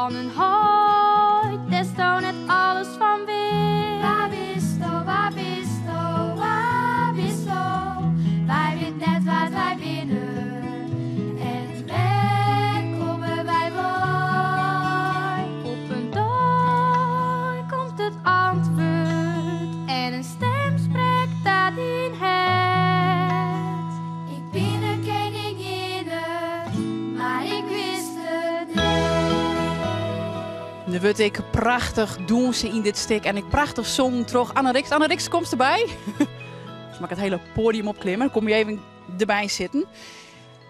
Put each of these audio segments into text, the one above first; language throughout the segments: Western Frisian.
Fan in heit dêr'tsto net alles fan witst. Wa bisto, wa bisto, wa bisto? Wy witte net wa't wy binne en wêr komme wy wei. Op in dei komt it antwurd en in stim sprekt ta dyn hert. Ik bin in keninginne, mar ik wist it net. Der wurdt ek prachtich dûnse yn dit stik en ek prachtich songen troch Anne Rixt. Anne Rixt, komst derby? Dus moat ik it hiele poadium opklimme. Dan kom je even derby sitten.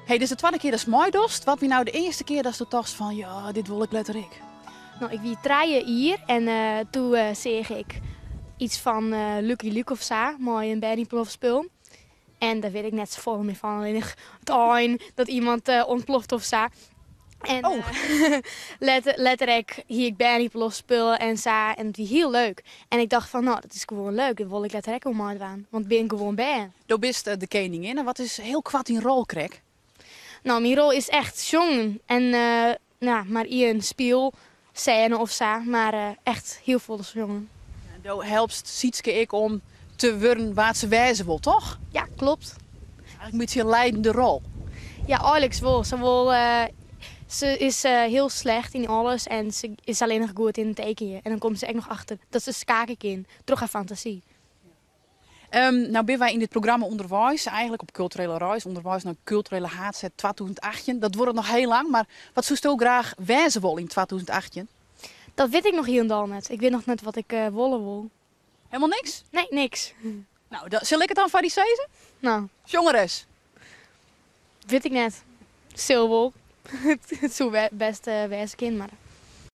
Hey, dit is de twadde kear datst meidochst. Wat wie no de earste kear datsto tochtst fan, ja, dit wol ik letter ek? No, ik wie 3 jier en doe seach ik iets fan Lucky Luke of sa, mei in berne-iepenloftspul. En dêr wit ik net safolle mear fan, allinnich it ein dat iemand ûntploft of sa. En letter ek hie ik berne-iepenloftspullen en sa en it wie hiel leuk. En ik tocht fan, no, dat is gewoan leuk, dêr wol ik letter ek oan meidwaan, want it binne gewoan bern. Do bist de keninginne, wat is hiel koart dyn rol krekt? No, myn rol is echt sjongen en no, mar ien spylsêne of sa, mar echt hiel folle sjongen. Do helpst Sietske ek om te wurden wa't se wêze wol, toch? Ja, klopt. Eigentlik in bytsje in leidende rol. Ja, eigentlik wol. Se wol, se is hiel slecht yn alles en se is allinnich goed yn it tekenjen. En dan komt se ek noch achter dat se skake kin troch har fantasy. No binne wy yn dit programma ûnderweis, eigentlik op kulturele reis, ûnderweis nei Kulturele Haadstêd 2018. Dat duorret noch hiel lang, mar wat soesto graach wêze wolle yn 2018? Dat wit ik noch hielendal net. Ik wit noch net wat ik wolle wol. Helemaal niks? Nee, niks. No, sil ik it dan foar dy sizze? No. Sjongeres. Wit ik net. Sil wol. It soe bêst wêze kinne, mar.